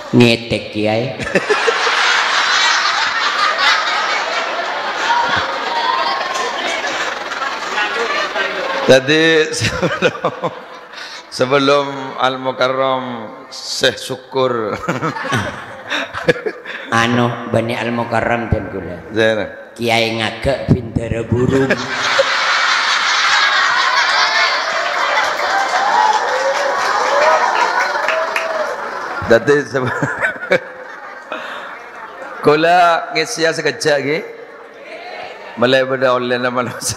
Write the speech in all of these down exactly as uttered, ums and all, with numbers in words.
Ngètèk, Kèyaè. Dhâddhi, sebelum, sebelum Al-Mukarram Syekh Syukur. Anu, bânnè Al-Mukarram dhân kaulâ. Kèyaè ngaghâ' bhindhârâ burung. Dhâddhi, sab-, kaulâ ngèssèya sakejjhâ', ghi. Mèlè bâdâ ollèna manossa.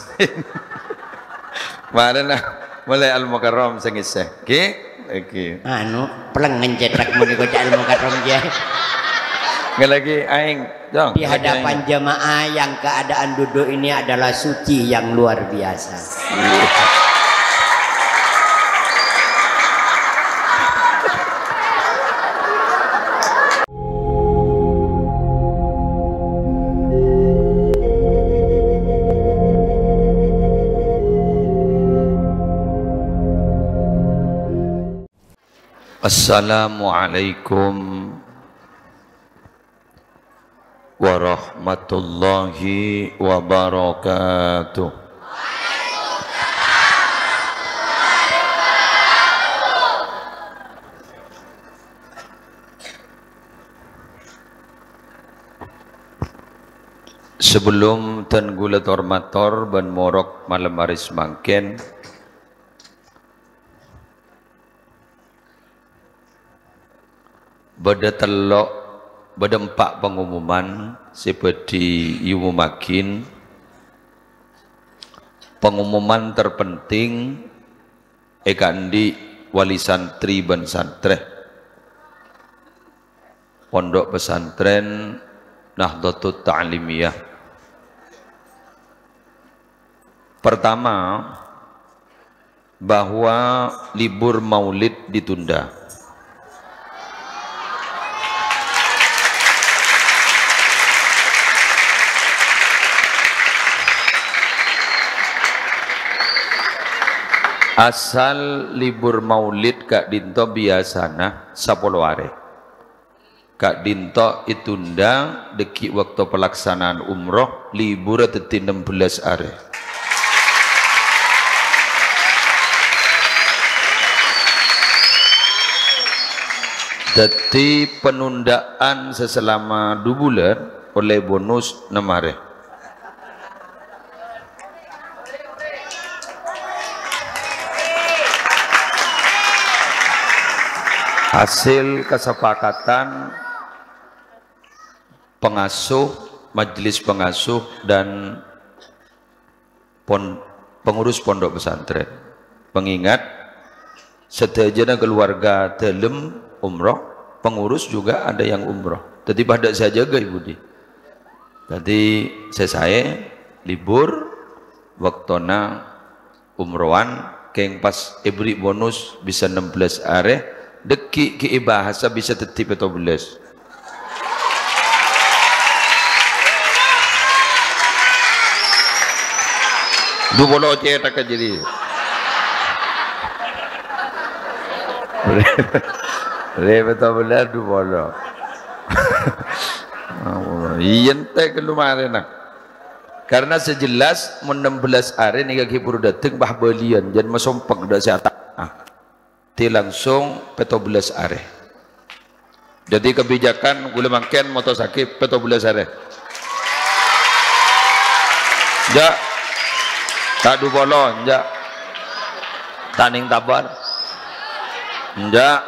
Marèna, mèlè Al-Mukarram sè ngèssè. Ghi? Èngghi. Anu, plèngngen cèthak mon èkoca' Al-Mukarram, Kèyaè. Ngghi lagi, aèng, Jong. Di hadapan jemaah yang keadaan duduk ini adalah suci yang luar biasa. Assalamualaikum warahmatullahi wabarakatuh. Sebelum dhân kaulâ tor-mator bân morok malem arè samangkèn, bâdâ tello', bâdâ empa' pangomoman sè bhâdhi èomommaghi. Pangomoman terpenting è ka'andi' wali santri bân santrè Pondok Pesantren Nahdlatul Ta'limiyah. Pertama, bahwa libur Maulid ditunda. Asal libur Maulid ka'dinto biyasana sapolo arè. Ka'dinto ètunda dhâggi' bâkto palaksanaan umroh, liburra dhâddhi ennem bellâs arè. Dhâddhi, penundaan sè salama du bulân ollè bonus ennem arè. Hasil kesepakatan pengasuh, majelis pengasuh, dan pon-, pengurus pondok pesantren. Pengingat, sadhâjâna keluarga dâlem umroh, pengurus juga ada yang umroh. Dhâddhi, padâ sè ajâgâ, Ibu Di. Dhâddhi, sè saè libur, bâktona umrowan, kèng pas èberri' bonus bisa ennem bellâs arè, dhâggi' ghi' èbahasa bisa dhâddhi pètto bellâs. Du polo cèthagghâ jârèya. Rè pètto bellâs du polo. Iyâ, ènte' ghâllu marèna. Karena sè jelas, mon ennem bellâs arè nèka ghi' buru dâteng, bâh bâliyân, jân masompek dâ' sè ata-, ah. Dhâddhi langsung pètto bellâs arè. Dhâddhi kebijakan ghulâ mangkèn motossaghi pètto bellâs arè. Enjâ'. Ta' du polo, enjâ'. Ta' nèng Tabar. Enjâ'.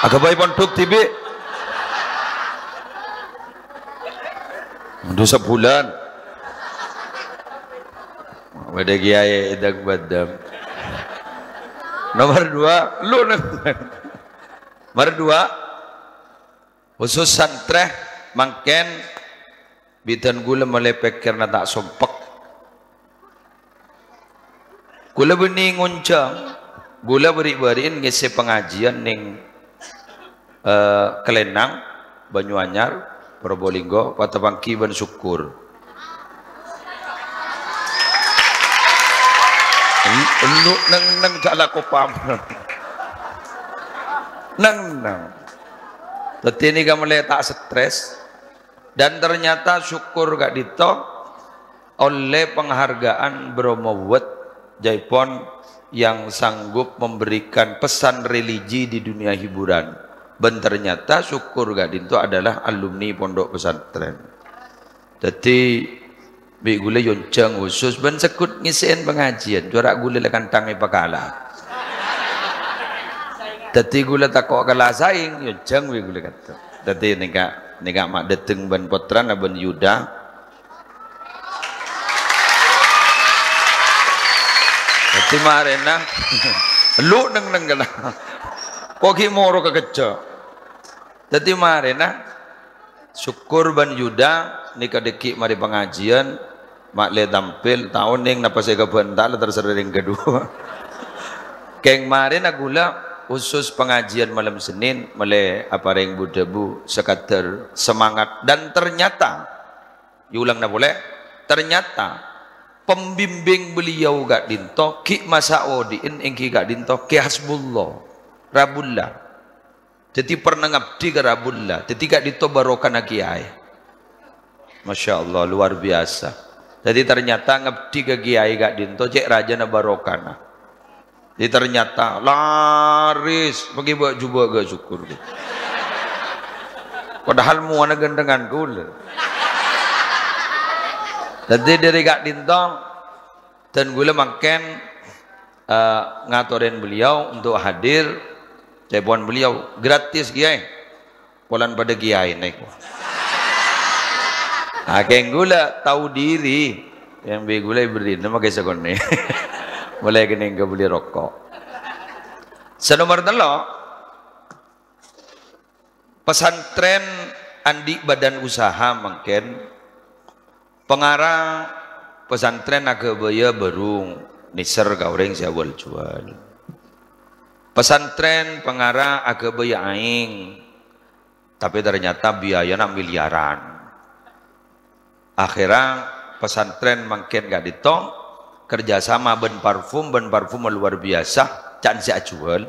Aghâbây pondhuk dhibi'. Ndu sabulân. Bâdâ kèyaè èdhâng bâdhâng. Nomor dua, lu neng. Nomor dua, khusus santrè mangkèn bidhân ghulâ molaè pèkkèranna ta' sompek. Ghulâ bânnè ngonjhâng, ghulâ bâri'-bâri'en ngèssè pangajiyân neng, eh, Kalènang, Banyuanyar, Probolinggo, Patabanggi bân Sokor. Elu neng-neng jhâ' lako pam. Neng-neng. Dhâddhi nèka mèlè ta' stres. Dan ternyata syukur ka'dinto ollè penghargaan Bro Mowet, jhâ' èpon yang sanggup memberikan pesan religi di dunia hiburan. Bân ternyata syukur ka'dinto adalah alumni pondok pesantren. Dhâddhi, bi' ghulâ èyonjhâng khusus bân segghut ngèssè'è pangajiân, jhâ' ra ghulâ la kantang èpakala. Dhâddhi ghulâ tako' kala saèng, èyonjhâng bi' ghulâ ka'dinto. Dhâddhi nèka, nèka ma' dhâteng bân pottrana bân Yuda. Dhâddhi marèna, lu neng-neng kala. Kok ghi' moro ka kejjhâ'. Dhâddhi marèna, Syukur bân Yuda nèka dhâggi' marè pangajiân, ma' lè tampil, ta' onèng napa sè èkabânta la terserah rèng kadhuwâ. Kèng marèna ghulâ khusus pangajiân malem Senin, mèlè aparèng bu-dhâbu sekadar semangat. Dan ternyata, èolangana polè, ternyata pembimbing beliau ka'dinto ghi' masa odi'in èngghi ka'dinto Kè Hasbullah, Rabulla. Dhâddhi pernah ngabdi ka Rabulla. Dhâddhi ka'dinto barokana kiyaè. Masya Allah, luar biasa. Dhâddhi ternyata ngabdi ka kiyaè ka'dinto cè' rajâna barokana. Dhâddhi ternyata laris, paghi bâ' jhubâ' ghâ' syukur. Padahal mowana ghântengan ghulâ. Dhâddhi dhâri ka'dinto Dan ghulâ mangkèn, eh, ngatorè beliau untuk hadir, ca'èpon beliau, "Gratis, Kiai." Polana padâ kiyaèna. Kèng ghulâ tao dhiri, yang bi' ghulâ èberri'na makè sakonè'. Molaè kennèng kabelli roko'. Sè nomer tello', Pesantren andi' badan usaha mangkèn, pangara pesantren aghâbâyâ bârung nèser ka orèng sè awal-juwal. Pesantren pangara aghâbâyâ aèng, tapè ternyata biayana miliaran. Akhèrra pesantren mangkèn ka'dinto kerjasama bân parfum, bân parfumma luar biasa, can sè ajuwâl.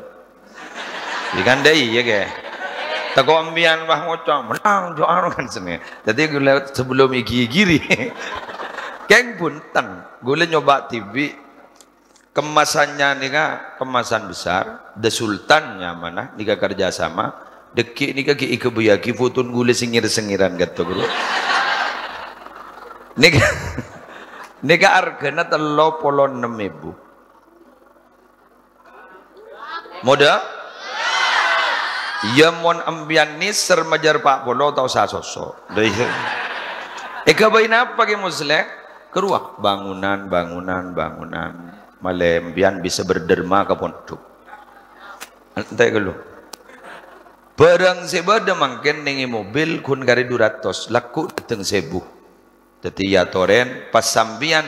Yâ kan, dâ' iyâ, Kè. Tako' empèyan, wah, ngoca', "Mennang, jhâ' anu," kan sennengnga. Dhâddhi, ghulâ sebelum èghi-èghi rè. Kèng bhunten, ghulâ nyoba dhibi'. Kemasannya nèka kemasan besar, The Sultan nyamana, nèka kerjasama. Dhâggi' nèka ghi' èghâbâyyâghi foton ghulâ sè ngèr-sèngngèran ka'dinto, Bro. Nèka, nèka arghâna tello polo ennem èbu. Modâ? Iyâ, mon empèyan nèser majâr pa' polo tao sasoso. Lha iyâ. Èghâbây napa, Kè Musleh? Karowa, bangunan, bangunan, bangunan. Malè empèyan bisa berderma ka pondhuk. Ènte' ghâllu. Bârâng sè bâdâ mangkèn nèng è mobil ghun karè du ratos, lagghu' dâteng sèbu. Dhâddhi, yâ, torè pas sampèyan,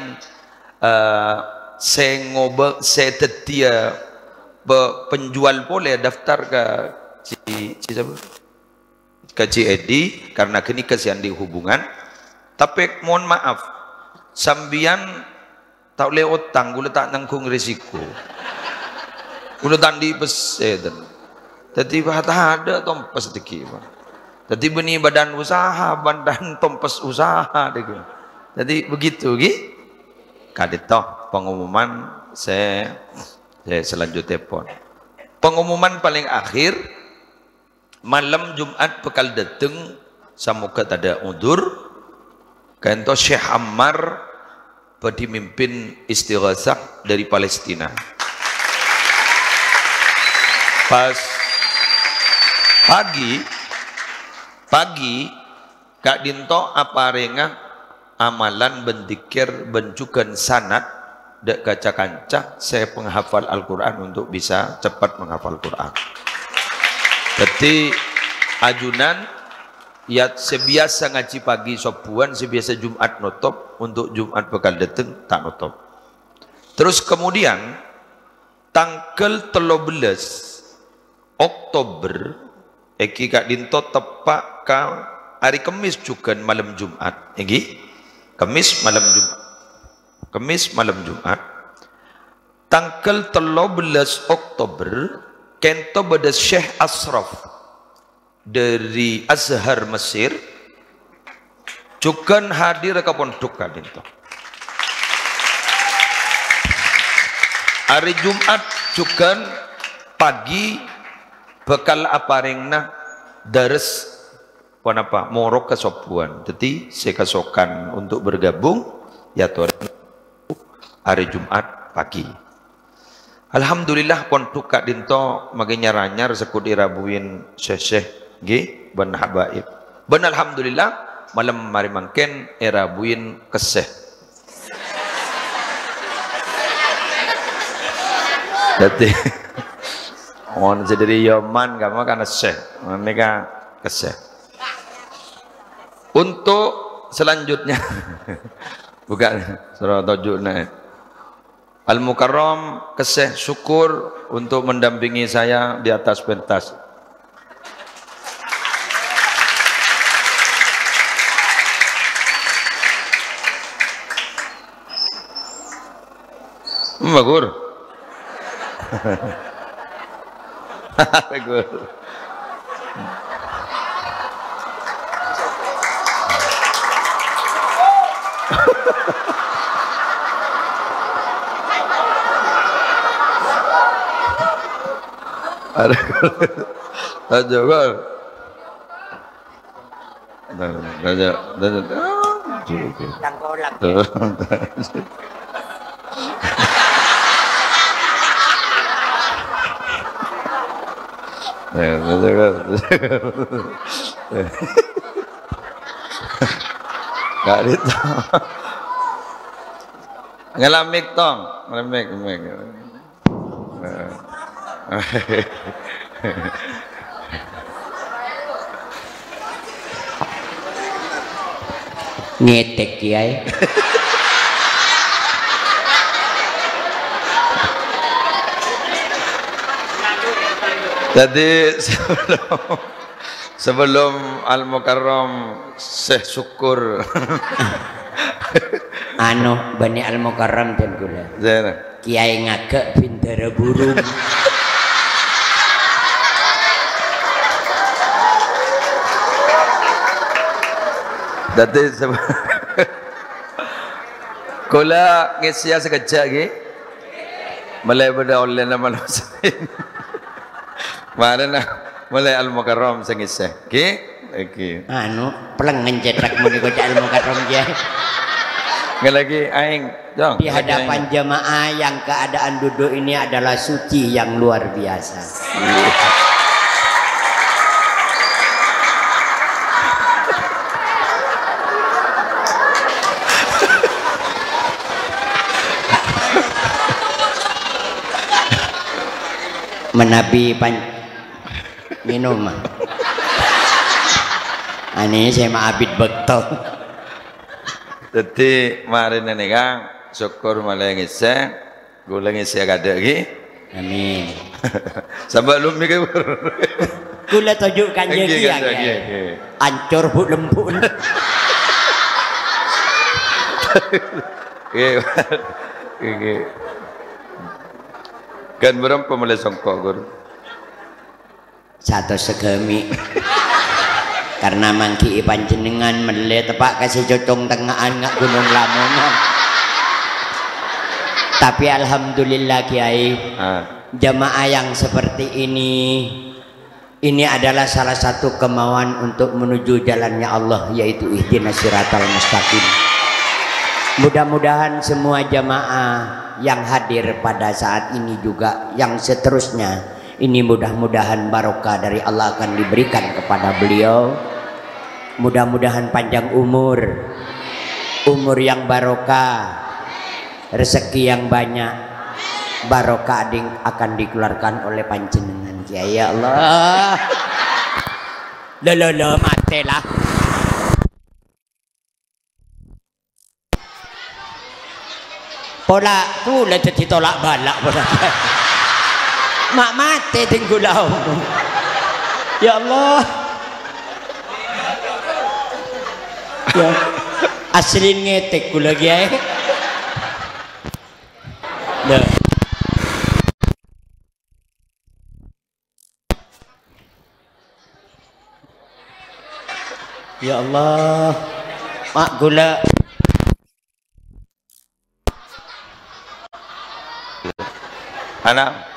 eh, sè ngobâ-, sè dhâddhiyâ pe-, penjual polè daftar ka si, si sapa? Ka C E D, karena ghânèka sè andi' hubungan. Tapè, mohon maaf, sampèyan ta' ollè otang, ghulâ ta' nangghung risiko. Ghulâ ta' andi' pèssè, ten. Dhâddhi, bâ' tadâ' tompes dhâggi', Pak. Dhâddhi, bânnè badan usaha, badan tompes usaha, dhâggi'. Dhâddhi, begitu, ghi. Ka'dinto pengumuman sè, sè selanjutèpon. Pengumuman paling akhir, Malem Jum'at bhâkal dâteng, samoga tadâ' udzur, ka'dinto Syekh Ammar bhâdhi mimpin istighasah dâri Palestina. Pas pagi, pagi, ka'dinto aparènga amalan bân dzikir bân jhughân sanad dâ' ca-kanca sè penghafal Al-Qur'an untuk bisa cepat menghafal Qur'an. Dhâddhi, ajunan, yâ, sè biyasa ngajhi pagi sobbhuwân, sè biyasa Jum'at notop, untuk Jum'at bhâkal dâteng ta' notop. Terus kemudian, tangghâl tello bellâs Oktober, èngghi ka'dinto teppa' ka arè Kemmès jhughân malem Jum'at, èngghi? Kemmès malem Jum'at. Kemmès malem Jum'at. Tangghâl tello bellâs Oktober, Ka'ento bâdâ Syekh Ashraf dâri Azhar Mesir, jhughân hadir ka pondhuk ka'dinto. Arè Jum'at jhughân pagi bhâkal aparèngana dares ponapa? Morok kasobbhuwân. Dhâddhi, sè kasokan untuk bergabung, ya, torè arè Jum'at pagi. Alhamdulillah, pondhuk ka'dinto makè nyar-anyar sèkut èrabuin sè-sè, ngghi, bân habaib. Bân alhamdulillah, malem marè mangkèn èrabuin kèssè. Dhâddhi, mon sè dâri Yaman, ka'amma kan kèssè. Nèka kèssè. Untuk selanjutnya, bukan, soro toju' naè. Al-Mukarram, kèssè syukur untuk mendampingi saya di atas pentas. Hmm, bagus. Bagus. Ada. Aja, Bang. Nah, nah, nah, nah, nah, nah. Tangkolang. Nah, nah, nah, nah. Kak Rito. Ngelamik, Tong. Ngelamik, ngelamik. Ngetek, Kiai. Jadi, sebelum, sebelum Al-Mukarram Syekh Syukur. Anu, bânnè Al-Mukarram dân kaulâ. Zena. Kiai ngaghâ' bhindhârâ burung. Dhâddhi, sab-, kaulâ ngèssèya sakejjhâ', ghi. Mèlè bâdâ ollèna manossa. Marèna mèlè Al-Mukarram sè ngèssè. Ghi? Ghi. Anu, pelengen cètak mon èkoca' Al-Mukarram, Kiai. Ngghi lagi aèng, Jong. Di hadapan jamaah yang keadaan duduk ini adalah suci yang luar biasa. Manabi pan-, ngènom, ah. Anè sè ma' abit bâkto. Dhâddhi, marèna nèka, Syukur mèlè ngèssè, kaulâ ngèssè kadâ' ghi. Amin. Sambâ' lummi ka. Kaulâ toju' kanjâ. Ngghi, Kiai, kanjâ, Kiai. Ngghi, ngghi. Ancor bu'-lembu'. Ngghi, ngghi, ngghi. Ghân bârâmpa mèlè songko', Gur? Satos sagâmè'. Karna mangghi'i panjhennengngan mèlè teppa' ka sè cocong tengnga'an nga' Gunung Lamongan. Tapi alhamdulillah, Kiai, ah, jamaah yang seperti ini, ini adalah salah satu kemauan untuk menuju jalannya Allah, yaitu ihdinas siratal mustaqim. Mudah-mudahan semua jamaah yang hadir pada saat ini juga, yang seterusnya, ini mudah-mudahan barokah dari Allah akan diberikan kepada beliau. Mudah-mudahan panjang umur, umur yang barokah, rezeki yang banyak, barokah ding-, akan dikeluarkan oleh panjenengan, Kiai, ya Allah. Lo, lo, lo, matè la. Pola, kaulâ dhâddhi tola' bâlâ' pola. Ma' matè ding kaulâ omong. Ya Allah. Ya. Asli ngètèk kaulâ, Kiai. Lho. Ya Allah, ma' ghulâ. Ana'.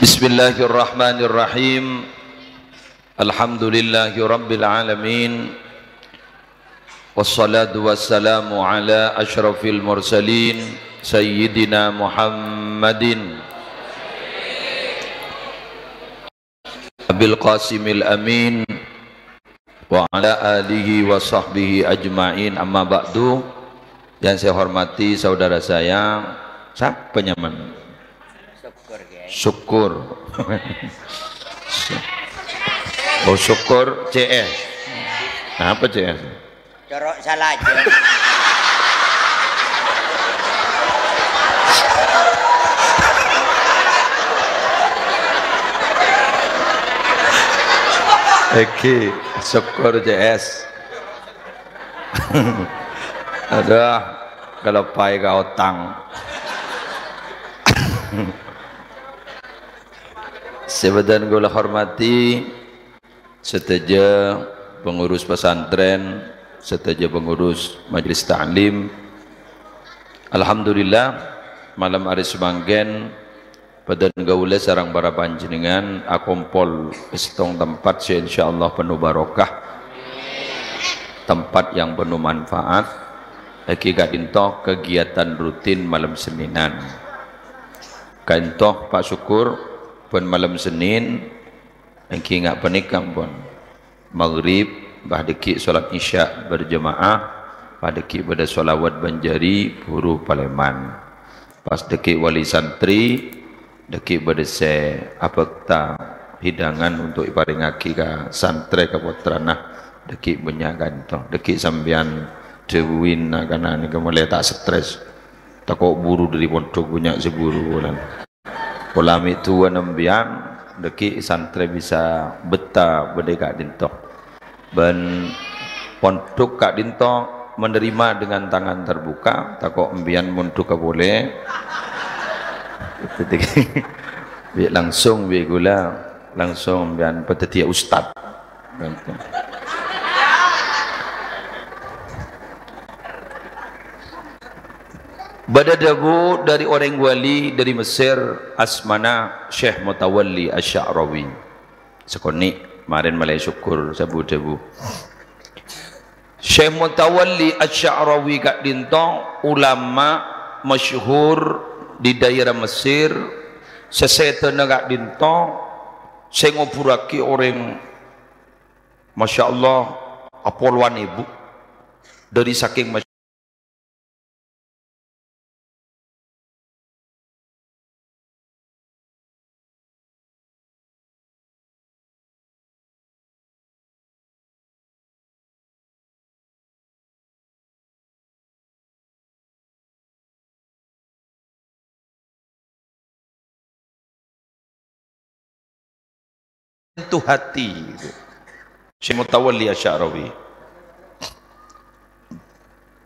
Bismillahirrahmanirrahim. Alhamdulillahirabbil alamin. Wassalatu wassalamu ala asyrafil mursalin, Sayyidina Muhammadin Abil Qasimil Amin wa ala alihi wa sahbihi ajma'in, amma ba'du. Yang saya hormati saudara saya, siapa nyaman? Syukur, geng. Syukur. Oh, Syukur C S. Apa C S? Corok salah aja. Eki, Syukur C S. Aduh, kaloppaè ka otang. Sè bâdhân kaulâ hormati, sadhâjâ pengurus pesantren, sadhâjâ pengurus majelis ta'lim. Alhamdulillah, malem arè samangkèn, bâdhân kaulâ sareng para panjhennengngan akompol è sèttong tempat sè insyaallah penuh barokah, tempat yang penuh manfaat, èngghi ka'dinto kegiatan rutin malem Sennènan. Ka'dinto, Pak Syukur, bân malem Sennèn, èngghi nga' panèka ampon. Maghrib, pas dhâggi' sholat Isya berjamaah, pas dhâggi' bâdâ sholawat bân jâri, buru palèman. Pas dhâggi' wali santri, dhâggi' bâdâ sè abhâkta hidangan untuk èparèngaghi ka santrè ka pottrana, dhâggi' bânnya' ka'dinto. Dhâggi' sampèyan dhâbuwi na'-kana' nèka molaè ta' stres. Tako' buru dâri pondhuk bânnya' sè buru polana. Pola mè' duwâ' sampèyan, dhâggi' santrè bisa bettah bâdâ è ka'dinto. Bân pondhuk ka'dinto menerima dengan tangan terbuka, tako' sampèyan mondhugghâ polè. Bi' langsung bi' kaulâ, langsung sampèyan padhâddhiyâ ustad. Bâdâ dhâbu dâri orèng wali dâri Mesir, asmana Syekh Mutawalli Asy-Sya'rawi. Sakonè', marèn malè Syukur, sabu dhâbu. Syekh Mutawalli Asy-Sya'rawi ka'dinto ulama masyhur di daerah Mesir, sè sèdhâna ka'dinto sè ngobhurraghi orèng, masyaallah, apolowan èbu dâri sakèng Sentuh hati, gitu. Syekh Mutawalli Asy-Sya'rawi.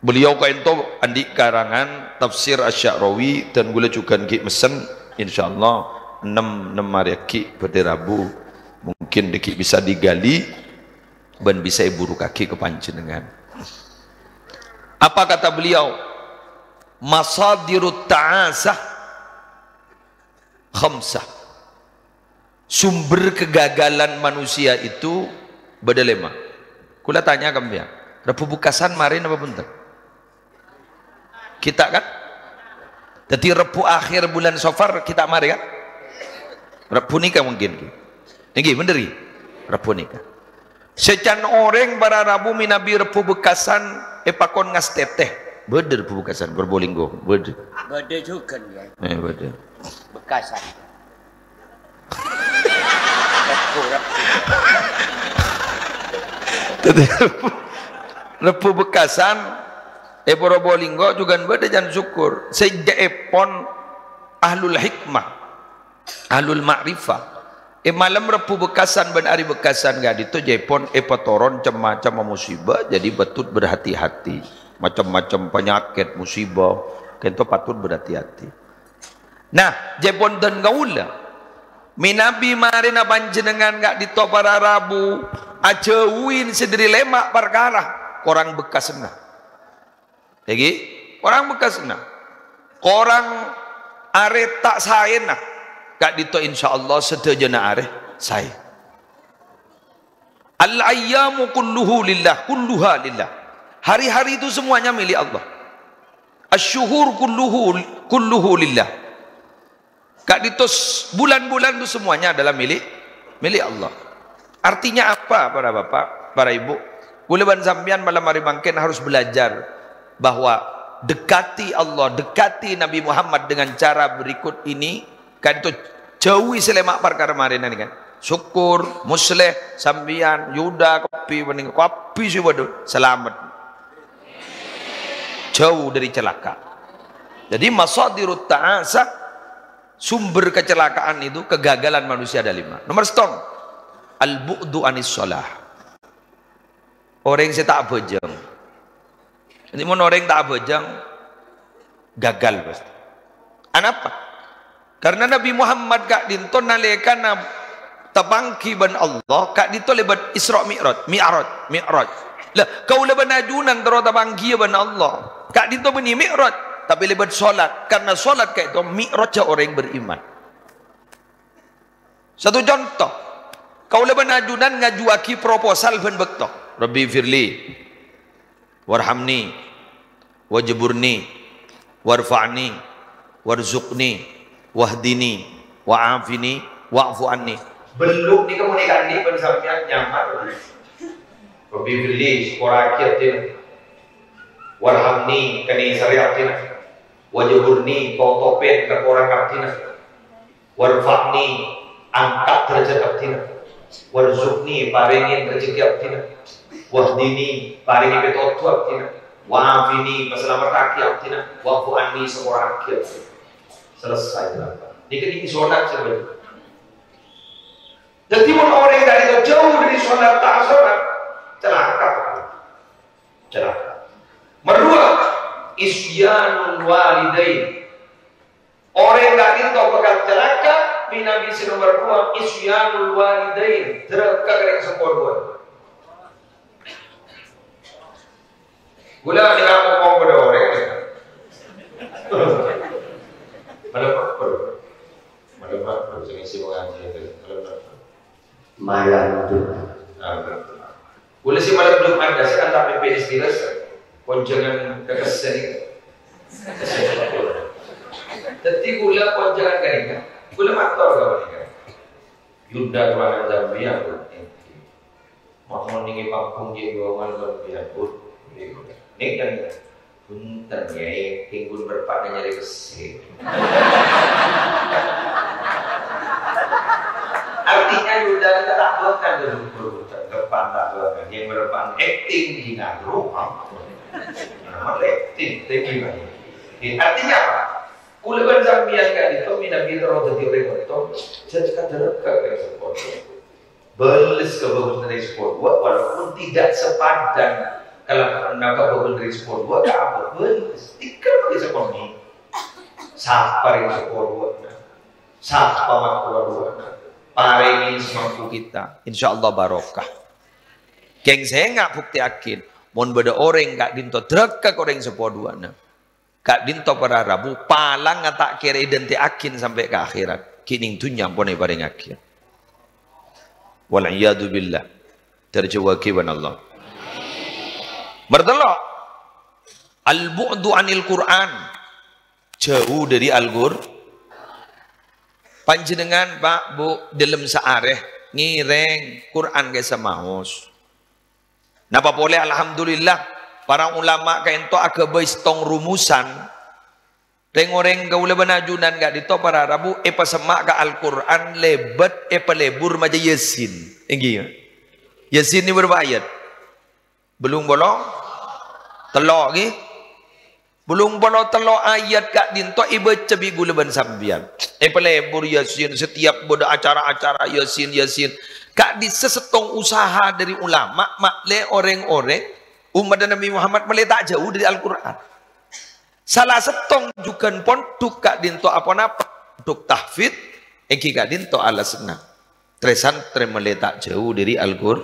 Beliau ka'dinto andi' karangan Tafsir Asy-Sya'rawi, dan kaulâ jhughân ghi' messen, insyaallah, ennem, ennem arè aghi' bâdâ Rabu. Mungkin dhâggi' bisa digali, bân bisa èbhurrughâghi ka panjhennengngan. Apa kata beliau? Masadirut ta'asah khamsah. Sumber kegagalan manusia itu bâdâ lèma'. Kaulâ tanya ka sampèyan, Rebbhu Bukkasan marè napa bhunten? Kita kan? Dhâddhi Rebbhu akhir bulân Safar kita marè kan? Rebbhu nèka mungkin. Èngghi, bhender ghi? Rebbhu nèka. Sè can orèng para rabu mènabi Rebbhu Bukkasan èpakon ngastètè. Bâdâ Rebbhu Bukkasan, Probolinggo, bâdâ. Bâdâ jhughân, ya. Eh, bâdâ. Bukkasan. Rebbhu, Rebbhu. Dhâddhi, Rebbhu Bukkasan, è Probolinggo jhughân bâdâ can Syukur. Sè jhâ'èpon ahlul hikmah, ahlul ma'rifah, È malem Rebbhu Bekkasan bân arè Bekkasan ka'dinto jâ' pon èpatoron cem-macem musibah, jadi patut berhati-hati. Macem-macem panyakèt, musibah, ka'dinto patut berhati-hati. Nah, jâ' pon dân kaulâ, mènabi marèna panjhennengngan ka'dinto para rabu, ajhâuwi sè dhâri lèma' parkara, korang bekkasna. Èngghi, korang bekkasna. Korang arè ta' saèna. Ka'dinto insyaallah sadhâjâna arè saè. Al-ayyamu kulluhu lillah, kulluha lillah. Hari-hari itu semuanya milik Allah. Asy-syuhur kulluhu, kulluhu lillah. Ka'dinto s-, bulan-bulan itu semuanya adalah milik, milik Allah. Artinya apa, para bapak, para ibu? Kaulâ bân sampèyan malem arè mangkèn harus belajar bahwa dekati Allah, dekati Nabi Muhammad dengan cara berikut ini. Ka'dinto jhâuwi sè lèma' parkara marèna nèka. Syukur, Musleh, sampèyan, Yuda, kabbhi, panèng-, kabbhi sè bâdâ, salamet. Jauh dari celaka. Jadi, masadirut ta'asa, sumber kecelakaan itu, kegagalan manusia ada lima. Nomor sèttong, al-bu'du anis shalah. Orèng sè ta' abhâjâng. Jadi, mon orèng ta' abhâjâng, gagal pasti. Anapa? Karena Nabi Muhammad ka'dinto nalèkana tapangghi bân Allah, ka'dinto lèbât Isra Mi'raj, Mi'raj, Mi'raj. Lah, kaulâ bân ajunan terro tapangghi bân Allah. Ka'dinto bânnè Mi'raj, tapè lèbât shalat. Karena shalat ka'dinto Mi'rajjhâ orèng beriman. Satu conto, kaulâ bân ajunan ngajuwâghi proposal bân bâkto. Rabbi firli. Warhamni, wajburni, warfa'ni, warzuqni, wahdini, wa'afini, wa'fu anni. Bellu' nèka mon èkandi bân sampèyan nyamar. Rabbi firli, sapora'aghi abdhina. Warhamni, kanèserrè abdhina. Wajburni, totopè kakorang abdhina. Warfa'ni, angkat derajat abdhina. Warzuqni, parèngè rejhekkè abdhina. Wahdini, parèngè pètodhu abdhina. Wa'afini, pasalamettaghi abdhina. Wa'fu anni, sapora'aghi abdhina. Selesai. Nèka nèka shalat sè bânnè. Dhâddhi, mon orèng ka'dinto jauh dari shalat, ta' shalat, celaka. Celaka. Nomor dua, isyanul walidain. Orèng ka'dinto bhâkal celaka, mènabi sè nomor dua, isyanul walidain, dârâka ka rèng seppo duwâ. Kaulâ nèka ngomong bâdâ orèng, ya. Malem apa? Malem apa? Sing isi pengajian, ya. Malem apa? Malam Jumat. Ah, bener. Kaulâ sè malem Jumat, ya, sè antara P P S T, Res. Konjhângan kakessèn nèka. Dhâddhi kaulâ konjhângan ka'dinto. Kaulâ mator ka panèka. Yunda, ruangan sampèyan, Bu. Mon nèng è panggung, yâ, ruangan sampèyan, Bu. Nèng kan, bhunten, yâ, kèng ghun bârâmpa nyarè pèssè. Artinya, Yunda, kita tak bâkal, Bu, Bu, Bu, depan tak bâkal. Yang bârâmpa acting di ngaruh, ah. Nama acting, acting. Artinya apa? Kaulâ bân sampèyan ka'dinto mènabi terro dhâddhi orèng otto, jhâ' kadârâ ka orèng seppo. Bâles ka bhâbhân rèng seppo duwâ', walaupun tidak sepadan kalakowanna ka bhâbhân rèng seppo duwâ', ka apa? Bâles. Tèngghâl rèng seppo duwâ'. Sapa rèng seppo duwâ'na? Sapa mattowa duwâ'na? Parèngè samangkèn kita. Insyaallah barokah. Kèng sènga' buktèyaghi, mon bâdâ orèng ka'dinto dârâka ka orèng seppo duwâ'na. Ka'dinto para rabu, palangnga ta' kèra èdhântè'aghi sampè' ka akhèrat. Ghi' nèng dhunnya ampon èparèngaghi. Wal iyadzu billah. Dârjâwâghi bân Allah. Nomor tello'. Al-bu'du anil Qur'an. Jauh dari Al-Qur-, Panjhennengngan, Pak, Bu, dhâlem saarè ngèrèng Qur'an ka'issa maos. Napa polè, alhamdulillah, para ulama ka'dinto aghâbây sèttong rumusan. Rèng-orèng kaulâ bân ajunan ka'dinto para rabu èpasemma' ka Al-Qur'an lèbât èpalebur maca Yasin. Èngghi, ya? Yasin nèka bârâmpa ayat? Bâllung polo? Tello', ghi? Bâllung polo tello' ayat ka'dinto èbâca bi' ghulâ bân sampèyan. Èpalebur Yasin, setiap bâdâ acara-acara Yasin, Yasin. Ka'dissa' sèttong usaha dâri ulama, ma'lè orèng-orèng ommaddhâ Nabbhi Muhammad ma'lè ta' jhâu dâri Al-Qur'an. Sala sèttong jhughân pondhuk ka'dinto aponapa? Pondhuk tahfidz, èngghi ka'dinto alasanna. Trè-santrè ma'lè ta' jhâu dâri Al-Qur-,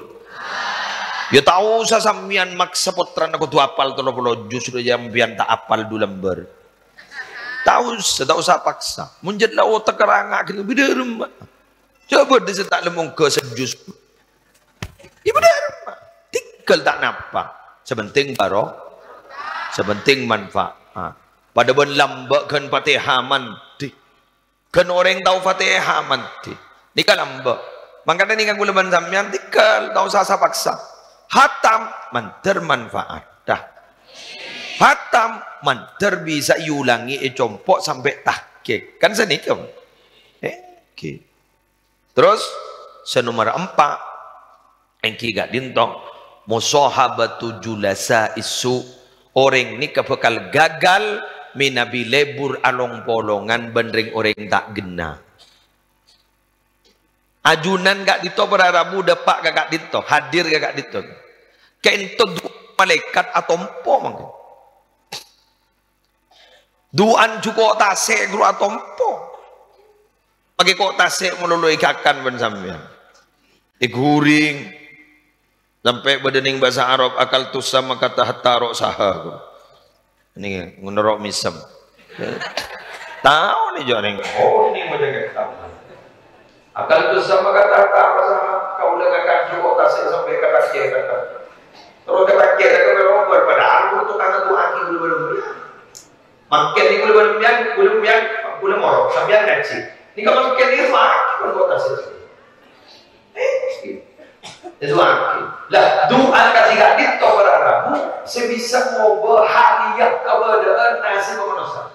ya, ta' osa sampèyan maksa pottrana kodhu apal tello polo juz, ya, sampèyan ta' apal du lembâr. Ta' osa, ta' osa paksa. Mon jhât la otak karanga' ghâllu bidârem. Coba dhi sè ta' lem ongghâ sajuz. Ibu dârem. Tinggal ta' napa. Sè pentèng baro-, sè pentèng manfaat. Padâ bân lambâ' ghân Fatihah mandhi. Ghân orèng tao Fatihah mandhi. Nèka lambâ'. Mangkana nèka ghulâ bân sampèyan tinggal, ta' osa sa-paksa. Hatam mandhâr manfaat. Dah. Hatam mandhâr bisa èolangè è compo' sampè' tahqiq. Kan sanèka, Pak? Èngghi. Terros, sè nomer empa', èngghi ka'dinto, musahabatu julasa'is su'. Orèng nèka bhâkal gagal mènabi lebur along-polongan bân rèng-orèng ta' ghenna. Ajunan ka'dinto para rabu dâpa' ka ka'dinto, hadir ka ka'dinto. Ka'dinto du-, malaèkat atompo mangkèn. Du'an jhuko' tasè' ghuru atompo. Makè ko' tasè' malolo èghakan bân sampèyan. Èghuring. Sampè' bâdâ nèng bhâsa Arab, "Akaltus samaka hatta ra'saha." Nèng ngonoro' mèsem. Tao nè jhâ' nèng. Oh, nèng bâdâ kètab. "Akaltus samaka hatta ra'saha." Kaulâ ngakan jhuko' tasè' sampè' ka tasè' kata. Terros ka tasè' kata, padahal bâdâ tokang du'aaghi buru-buru. Mangkèn nèko ghulâ bân sampèyan, ghulâ bân sampèyan, ghulâ morok, sampèyan ngajhi. Nèka mangkèn nèko lagi pon kota sih. Eh, itu lagi. Lah, du'a kasih ka'dinto para rabu, sè bisa ngobâ haliya kabâdâ'ân nasib manossa.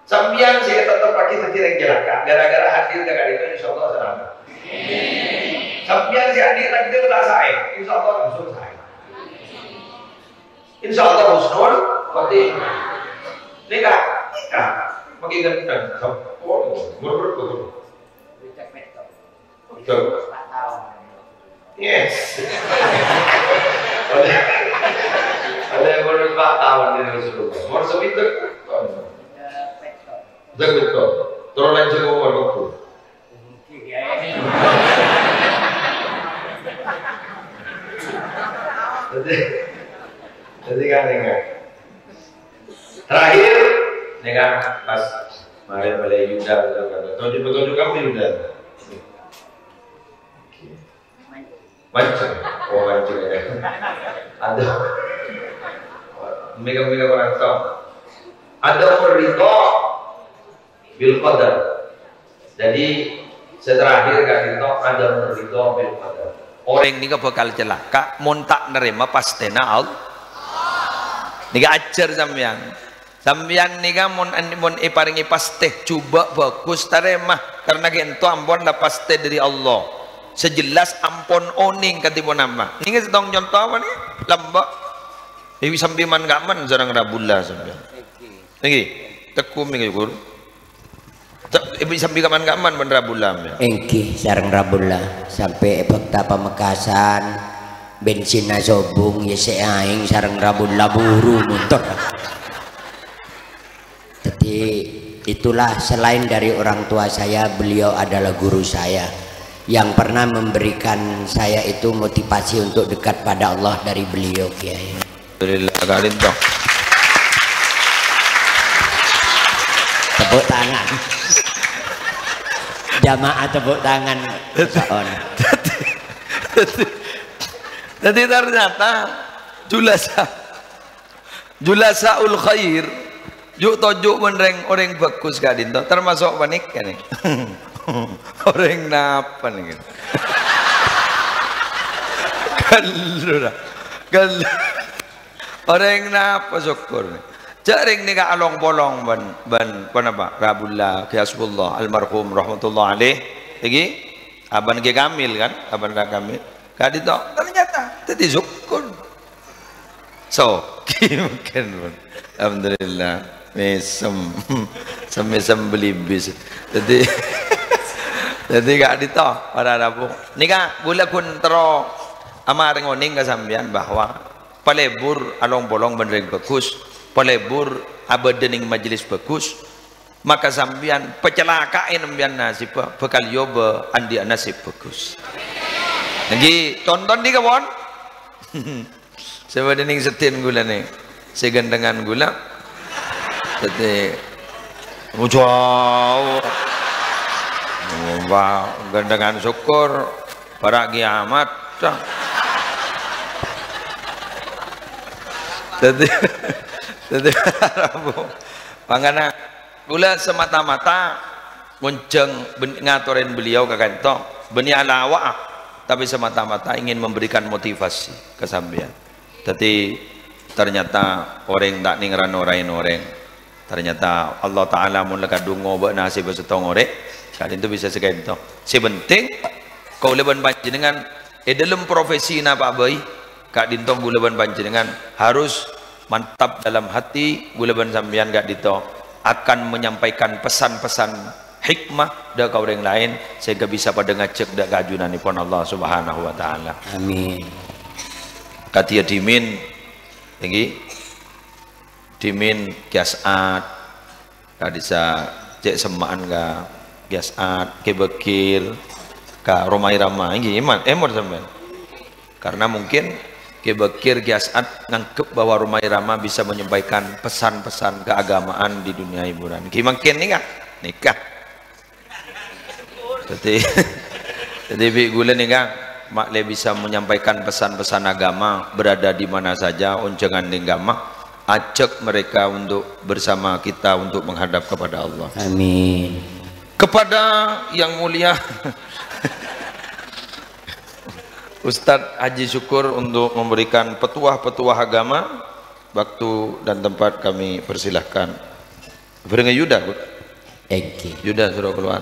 Sampèyan sè tetep lagi dhâddhi rèng calaka', gara-gara hadir ka ka'dinto, insyaallah salamet. Sampèyan sè hadir takdir ta' saè, insyaallah langsung saè. Insyaallah husnul khotimah. Nèka, nèka. Makin kenceng. Sampun, umur berapa? Betul. Yes. Oleh, oleh umur empat tahun ini Rasulullah. Umur sepitu. Betul, betul. Turun aja umur waktu. Jadi, jadi kan ini. Terakhir, ini kan pas kemarin mulai Yuda, Yuda, Yuda. Tunjuk petunjuk kamu Yuda. Oke. Mancung. Oh, mancung ya. Ada. Mega-mega orang tahu. Ada ridho bil qadar. Jadi, sè terakhir ka'dinto, ada ridho bil qadar. Orèng nèka bhâkal calaka' mon ta' narèma pastèna Allah. Nèka ajhâr sampèyan. Sampèyan nèka mon, mon èparèngè pastè, jhubâ' bhâghus tarèma, karna ghento ampon la pastè dâri Allah. Sè jelas ampon onèng kadhi ponapa. Nèka sèttong conto apa nèka? Lambâ'. Iwi sambi man-kaman sareng rabulla sampèyan. Nèka, tekku mèngko, Gur. Te-, iwi sambi kaman-kaman bân rabulla sampèyan. Èngghi, sareng rabulla. Sampè' è bâkta Pamekasan, bensinna sobung, ya sè aèng sareng rabulla buru montor. Jadi, itulah selain dari orang tua saya, beliau adalah guru saya yang pernah memberikan saya itu motivasi untuk dekat pada Allah dari beliau, Kiai. Alhamdulillah, ka'dinto. Tepuk tangan. Jamaah tepuk tangan. Saon. Jadi, jadi ternyata julasa Julasaul khair, ju'-toju' bân rèng-orèng bhâghus ka'dinto, termasuk panèka nèka. Orèng napa nèka? Ghâllu ra. Ghâllu. Orèng napa sokkor nèka? Jhâ' rèng nèka along-polong bân, bân ponapa? Rabulla, Kè Hasbullah, almarhum, rahmatullah alaih. Èngghi? Abân Kè Kamil kan? Abân Kè Kamil. Ka'dinto, ternyata, dhâddhi sokkor. Togi mungkin, pon. Alhamdulillah. Mesem. Semesem belibis. Dhâddhi, dhâddhi ka'dinto, para rabu. Nèka, ghulâ ghun terro amarèng onèng ka sampèyan bahwa palebur along-polong bân rèng bhâghus, palebur abâdâ nèng majelis bhâghus, maka sampèyan pacalaka'è sampèyan nasibbhâ bhâkal èobâ andi'â nasib bhâghus. Èngghi, conto nèka, pon. Sè bâdâ nèng seddhi'na ghulâ nèng, sè ghântèngan ghulâ. Dhâddhi, jhâu. Wah, ghântèngan sokkor, para' kiamat. Dhâddhi, dhâddhi, mangkana, ghulâ semata-mata ngonjhâng bân-, ngatorè beliau ka ka'dinto, bânnè alawa'a, tapè semata-mata ingin memberikan motivasi ka sampèyan. Dhâddhi, ternyata orèng ta' nèng ra-noraèn orèng. Ternyata Allah Ta'ala mon la kadhung ngobâ nasibbhâ sèttong orèng, ka'dinto bisa saka'dinto. Sè penting, kaulâ bân panjhennengngan è dâlem profesi napa bhâi, ka'dinto ghulâ bân panjhennengngan harus mantap dalam hati, ghulâ bân sampèyan ka'dinto akan menyampaikan pesan-pesan hikmah dâ' ka orèng laèn, sehingga bisa padâ ngajhâk dâ' ka ajunanèpon Allah Subhanahu wa Ta'ala. Amin. Kadhiyâ dhimèn, èngghi, dhimèn Kè As'ad, ka'dissa' cè' semma'an ka Kè As'ad, Kè Bagir, ka Rhoma Irama, èngghi, èmon, èmon sampèyan. Karena mungkin Kè Bagir, Kè As'ad nganggep bahwa Rhoma Irama bisa menyampaikan pesan-pesan keagamaan di dunia hiburan. Ghi mangkèn nèka? Nèka. Dhâddhi, dhâddhi bi' ghulâ nèka, ma'lè bisa menyampaikan pesan-pesan agama, berada di mana saja, onjhângan nèng kamma, ajak mereka untuk bersama kita untuk menghadap kepada Allah. Amin. Kepada Yang Mulia Ustadz Haji Syukur untuk memberikan petuah-petuah agama, waktu dan tempat kami persilahkan. Bhârengngè Yuda, Bu. Èngghi. Yuda, soro kalowar.